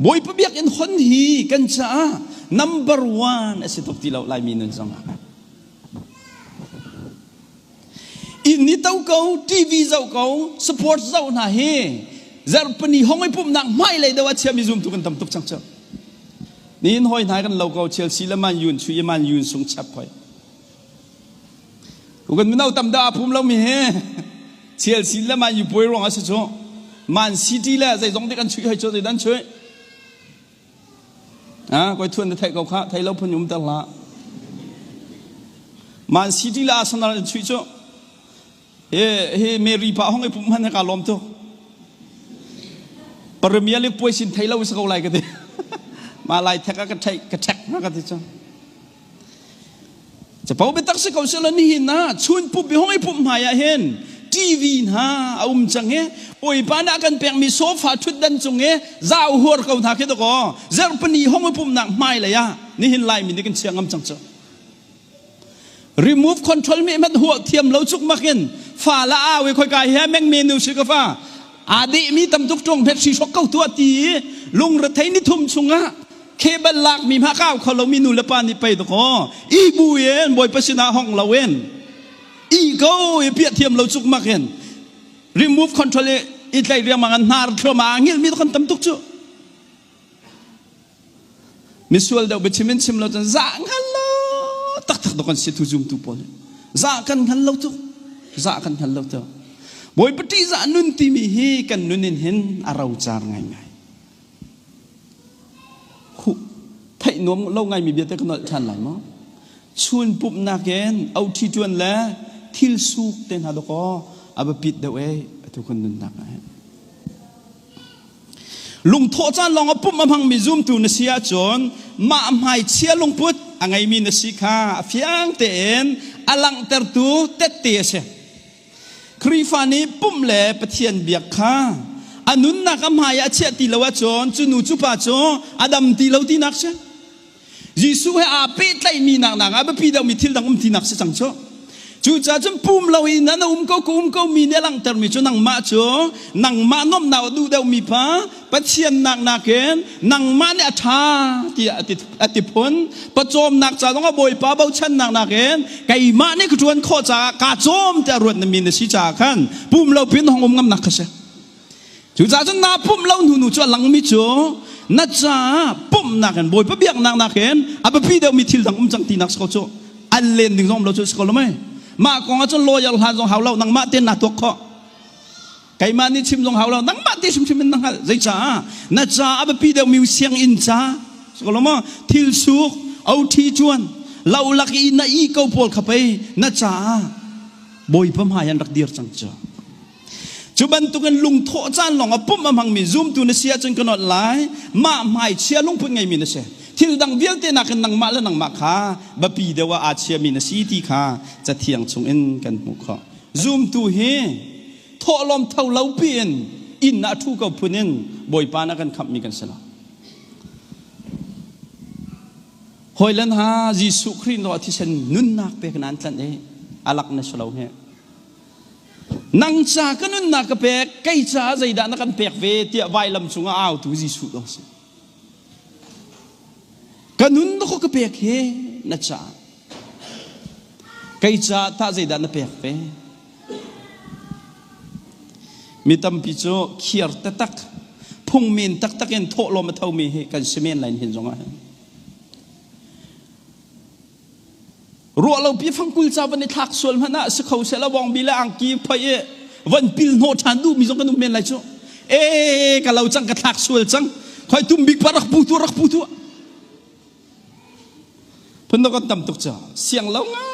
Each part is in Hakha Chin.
Bawipa biakinn hon hi kan caah number one a si tuk ti lo Laimi nun zongah. Inn i to ko, TV zoh ko, support zoh hna hi zarhpini hong i pumhnak hmailei deuh ah chiami zumtu kan tam tuk cang cu. Nihin hawi hna kan lo ko Chelsea le Man Yun chui i Man Yun sung chap hoi. Kan mino tam dah a phum lomi hi Chelsea le Man U puai ruang a si cu. Man City le zeizong dik an chuih hoi cu zeidah an chuih. Ah, koi thuan na theih ko kha, thei lo phun um ter hlah. Man City le Arsenal an chuih cu. Hi hi Mary pa hong i pum hman he ka lawm tuk. Premier League puai sin thei lo si ko lai ka ti. Ma lai thek a ka thei ka thek na ka ti cu. Capo biatak si ko selaw nihin ah chun pumh i hong i pumh hmai ah hin TV hna a um cang i Bawipa nih a kan pekmi sofa ṭhutdan cung i zau huar ko hna khi dakaw zarhpini hong i pumhnak hmai lei ah nihin Laimi nih kan chia ngam cang cu. Remove control mi hmanh huah thiam lo cuk mak in fa la au i khoika hi meng menu si ka fa aa dehmi tam tuk ṭuang hmet hri hrok ko tuah ti i lungrethei ni thum chungah Cable lakmi hma kau kho lomi nu le pa nih pei dakaw i bu in Bawipa sinah hong lo in i ko i piah thiam lo cuk mak in remove control i i tlai riangmang an hnar thluahmah a ngilmi kan tam tuk cu misual deuh biachim in chim lo cun zah hngal lo taktak dok kan si tu zumtu pawl zah kan hngal lo tuk zah kan hngal lo tuk Bawipa ṭihzah nun timi hi kan nun in hin a rocar ngaingai Theih nuam lo ngaimi bia te ka nolh ṭhan lai maw? Chun pumhnak in oṭhi ṭuan le thil suk te hna dawkaw a biapit deuh ee atu kan nunnak ah hin. Lungthawh caan lawng a pumh a hmangmi zumtu na si ahcun mah hmaichia lungput a ngeimi na si kha a fiang tein a langhtertu tette a si. Khrihfa nih pumh le Pathian biak kha a nunnak a hmai ah a chiah ti lo ahcun cu nu cu pa cu a dam ti lo tinak si. Jesuh he aa pehtlaihmi nak nak ah biapi deuhmi thil dang um tinak si cang cu. Cucaah cun pum lo in na um ko ka um ko mi nih a langhtermi cu nangmah cu nangmah nuamhnak a duh deuhmi pa Pathian nak nakin nangmah nih a ṭha tiah a ti phun. Pawcawmnak ca zongah Bawipa bochannak nakin keimah nih ka ṭuan khawh caah kaa cawm tiah ruat na mi na si caah khan pum lo pin hong um ngamnak kha si. Cucaah cun naa pumh lo hnu nu cu a langmi cu na caah pumhnak in Bawipa biaknak nakin a biapi deuhmi thil dang um cang tinak si ko cu. An len ding zong um lo cu si ko lo mei. Mah kong ah cun lawyer hlan zong hau lo nangmah tein naa tuak khawh. Keimah nih chim zong hau lo nangmah te hrimhrim in na hngalh zeicah na ca a biapi deuhmi sianginn ca maw thil suk oṭhi cuan lo lak i na i ko pawl kha pei na caah Bawipa hmai an rak dir cang cu cu bantukin lungthawh caan lawng a pumh a hmangmi zumtu na si ahcun ka nolh lai mah hmaichia lungput ngeimi na si thil dang vialte nakin nangmah le nangmah kha biapi deuh ah aa chiami na si ti kha cathiang chungin kan hmuh khawh zumtu hi thawhlawm tho lo piin inn ah ṭhu ko phun in Bawipa na kan khamhmi kan si lo. Hawilen ha Jesuh Khrih no thisen nunnak pek nan tlanh i alak na si lo he. Nang ca ka nunnak ka pek, kei ca zeidah na kan pek ve tiah vailam cungah autu Jesuh dong si. Ka nun na ka pek he na ca. Kei ca tah zeidah na pek ve? Mi tampi cu khiar taktak, phungmen taktak in thawhlawm a thomi hi kan si men lai hin zongah hin. Ruah lo pi fangkul ca van i thlak sual hmanh ah si kho seh la wong bi le angki phoi i van pil hnawh ṭhan duhmi zong kan um men lai cu. E ka lo cang ka thlak sual cang. Khoi tum bik pa rak pu tu rak pu tu. Phundang kan tam tuk cu siang lo ngai.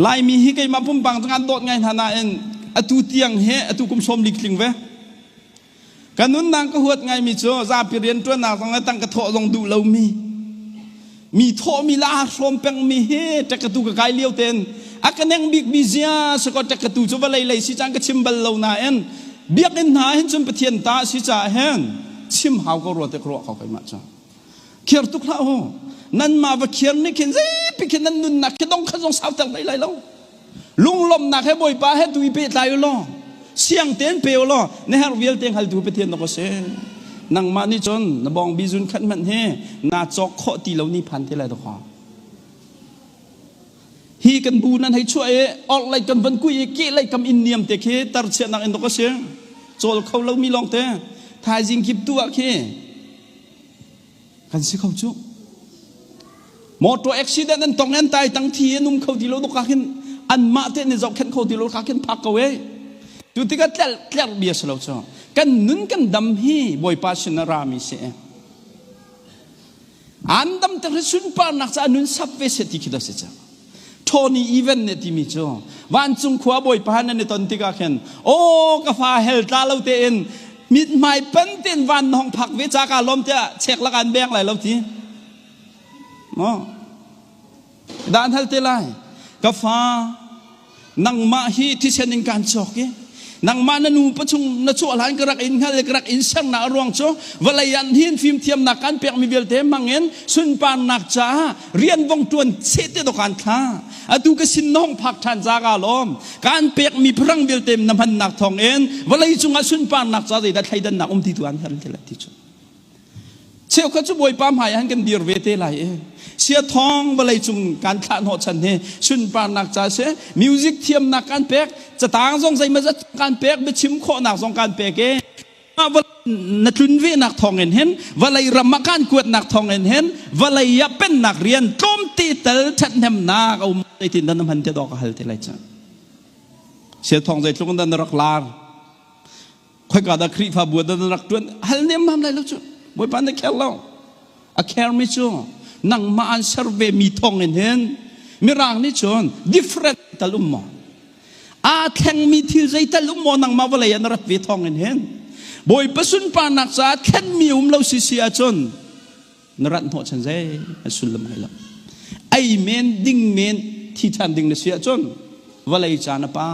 Laimi hi keimah pumpang cu ngan dawt ngai hna nain atu tiang he atu kum sawm lik tling ve. Ka nunnak ka huat ngaimi cu zapi rianṭuannak zong le tangka thawh zong duh lomi mi thawhmi le aa hrawm pengmi hi ṭekkatu ka kai lio tein a ka neng bikmi zia sakaw ṭekkatu cu vawlei lei si caan ka chim bal lo nain biakinn hna hin cun Pathian ta si caah hin chim hau ko rua te ka ruah ko keimah cu khiar tuk hlah u nanmah va khiar nih khin zeipi khin nan nunnak khi dong kha zong sauter hlei lai lo lunglawmhnak he Bawipa he tu i pehtlai u law siang tein pe u law na herh vialte hngaltu Pathian na ka si. Nangmah nih cun na bawngbi zun khat hmanh hi naa cawk khawh ti lo ni phan te lai dawkaw. Hi kan bu nan hei chuah i orhlei kan van kui i kehlei kam in niam te khi tarchiahnak in dawk a si. Cawl kho lomi lawng te thaizing kip tu ah khi kan si kho cu. Motor accident an tong an tai tang thi an um kho ti lo dawk ah khin anmah te an i zohkhenh kho ti lo kha khin phak ko e. Cu tikah tlerh tlerh bia si lo cu. Kan nun kan dam hi Bawipa sin a rami si. An dam ter hi sunparnak caah nun sap ve seh ti khi dah si cang. Tony Event nih timi cu vancung khua bawipa nan i ton tikah khin aw ka fa hel tla lo tein mithmai pan tein van na hong phak ve ca ka lawm tiah chek lak an beng lai lo ti. Maw? Dan hal te lai. Ka fa nangmah hi thisen in kaan cawk i nangmah na nu pachung na chuah hlan ka rak in hngal i ka rak in sernak a ruang cu vawlei ah hin fimthiamnak kan pekmi vialte hmangin sunparnak caah rian vong ṭuan cheh te dawk thla atu ka sin na hong phak ṭhan ca ka lawm kaan pekmi pharang vialte na hmannak thawngin vawlei cungah sunparnak ca zeidah thleidannak um ti tu an har te lai ti cu Cheukhat cu Bawipa hmai ah kan dir ve te lai i sia thawng vawlei cung kan thlah hnawh chan hi sunparnak ca si music thiamnak kan pek catang zong zeimazat kan pek biachim khawhnak zong kan pek i na tlun ve nak thawng in hin vawlei ram ah kan kuatnak thawng in hin vawlei ah pennak rian tlawmte tal ṭhathnemnak a um zeitin dah na hman te dawk a hal te lai ca sia thawng zeitluk in dah na rak lar Khoika dah Khrihfabu ah dah na rak ṭuan hal nemmam lai lo cu. Bawipa na kher lo. A khermi cu nangmah an ser ve mi thawng in hin Mirang nih cun different tal um maw? Aa thlengmi thil zeital um maw nangmah vawlei ah na rat ve thawng in hin Bawipa sunparnak caah thlenmi um lo sisi ahcun na rat hnawh chan zei an sullam ngei lo ei men ding men thi ṭhan ding na si ahcun vawlei ca na pa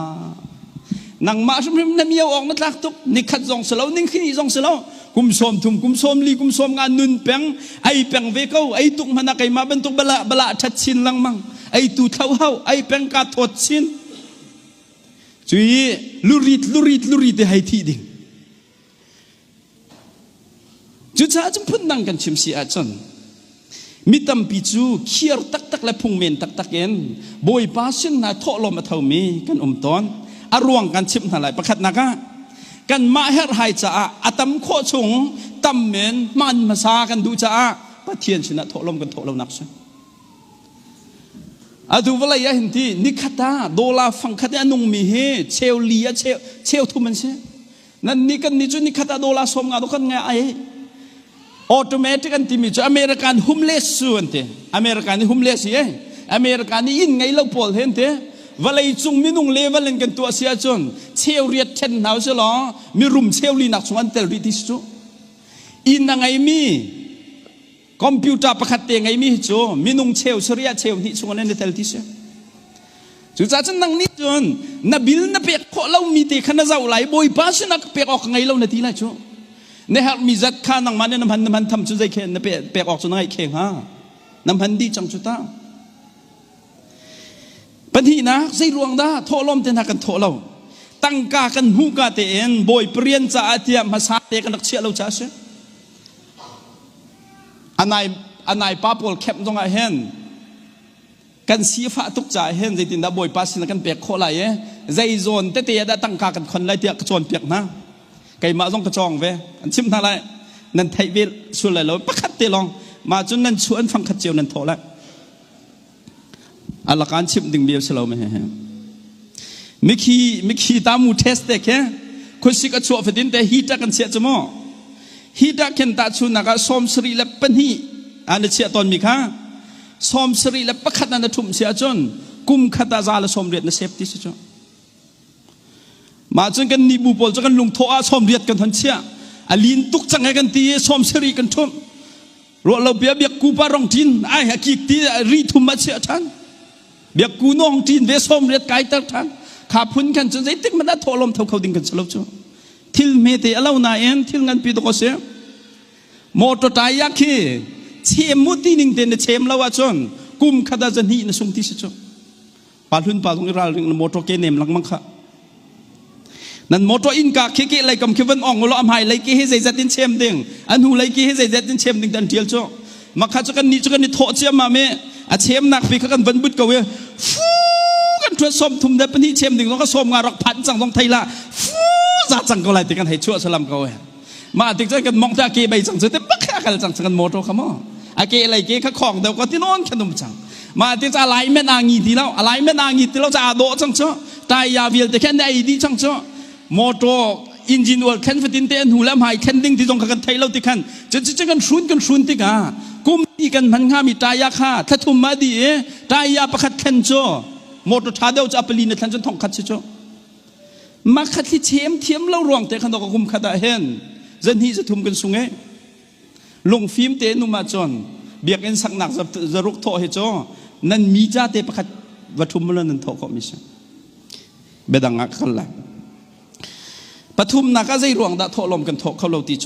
nangmah hrimhrim na mio awk na tlak tuk nikhat zong si lo ningkhini zong si lo kum 30 kum 40 kum 50 nun peng ei peng ve ko ei tuk hmanh ah keimah bantuk bala bala ṭhat chin lengmang ei tu thlo hau ei peng ka thawt chin cui lurit lurit lurit te hei thi ding Cucaah cun phundang kan chim si ahcun mi tampi cu khiar taktak le phungmen taktak in Bawipa sin hna thawhlawm a thomi kan um tawn. A ruang kan chimh hna lai. Pakhatnak ah kanmah herhhai caah a tam khawh chung tam men hman hmasa kan duh caah Pathian sinah thawhlawm kan thawh lonak si. Atu vawlei ah hin ti nikhat ah dollar fangkhat i a nungmi hi cheu li ah cheu, cheu thum an si. Nan nih kan nih cu nikhat ah dollar 50 kan ngai ai. Automatic an timi cu American homeless su an ti. American nih homeless hi eh. American nih inn ngei lo pawl he an ti. Vawlei cung minung level in kan tuah si ahcun cheu riat ṭhen hna usih law mirum cheu linak chung an tel rih ti si cu. Inn a ngeimi Computer pakhat te ngeimi hi cu minung cheu sarih ah cheu hnih chung an i tel ti si. Cucaah cun nang nih cun na bil na pek khawh lomi te kha na zoh lai Bawipa sinah ka pek awk ka ngei lo na ti lai cu. Na herhmi zat kha nangmah nih na hman na hman tham cu zei khe na pek awk cu na ngeih khe hnga. Na hman dih cang cu ta. Pahnihnak zei ruang dah thawhlawm te hna kan thawh lo. Tangka kan hmuh ka tein Bawipa rian caah tiah hmasa te kan rak chiah lo caah a si. A nai pa pawl kemh zong ah hin kan sifah tuk caah hin zeitindah Bawipa sinah kan pek khawh lai i zei zawn tete ah dah tangka kan khon lai tiah ka cawnpiak hna. Keimah zong ka cawng ve. An chimh hna lai. Nan theih ve sual lai lo. Pakhat te lawng. Mah cun nan chuah an fangkhat cio nan thawh lai. A lakan chimh ding bia si lo me he. Mikhi mikhi tamu test te khe khuasik a chuah fatin te heater kan chiah cu mu. Heater khen ta chunak ah 72 an chiah tawn mi kha 71 an thum si ahcun kum khat ah 180 na sep ti si cu. Mah cun kan nih bu pawl cu kan lungthawh ah 80 kan hon chiah. A lin tuk cang he kan ti i 70 kan thumh. Ruah lo bia biak ku pa rong ṭin ai a kik ti ri thum a chiah ṭhan. Biak ku nong ṭin ve 80 kai ter ṭhan. Kha phun khan cun zeitik hmanh ah thawhlawm tho kho ding kan si lo cu. Thil hmete a lo nain thil nganpi tuk a si. Motor tire khi chem mu ti ning te na chem lo ahcun kum khat ah zahnih na sung ti si cu. Pa hlun pa zong i ralring na motor ke nem lengmang kha. Nan motor innka khi ke lei kam khi van ong ulaw a hmai lei ki hi zeizat in chem ding, a hnu lei ki hi zeizat in chem ding tan tial cu. Makha cu kan nih cu kan i thawh ciammam i a chemnak pi kha kan van but ko i fu kan thuat som thum de pahnih chem ding zong ka som nga rak phan cang zong thei la fu za cang ko lai ti kan hei chuah salam ko e. Mah tik cun kan mong te a ke bei cang cu te bak a kal cang kan motor kha mo. A ke lei ke kha khong deuh ko ti non khan um cang. Mah ti ca alignment aa ngi ti lo. Alignment aa ngi ti lo ca aa dawh cang cu. Taya vialte khan ei dih cang cu. Motor engine oil thlen fatin te an hnu le hmai thlen ding ti zong kha kan thei lo ti khan cu cu kan hrun kan hrun tikah kum ti kan hman hnga mi taya kha thlathum ma di i taya pakhat thlen cu motor tha deuh cu a pali na thlen cun thong khat si cu makhat hi chem thiam lo ruang te khan ka kum khat ah hin zan hi zathum kan sung e Lungfim te num ahcun biakinn saknak zaruk thawh hi cu nan mi ca te pakhat va ṭhum lo nan thawh khawh mi si. Biadang ah ka kal lai. Pathumnak ah zei ruang dah thawhlawm kan thawh kho lo ti cu.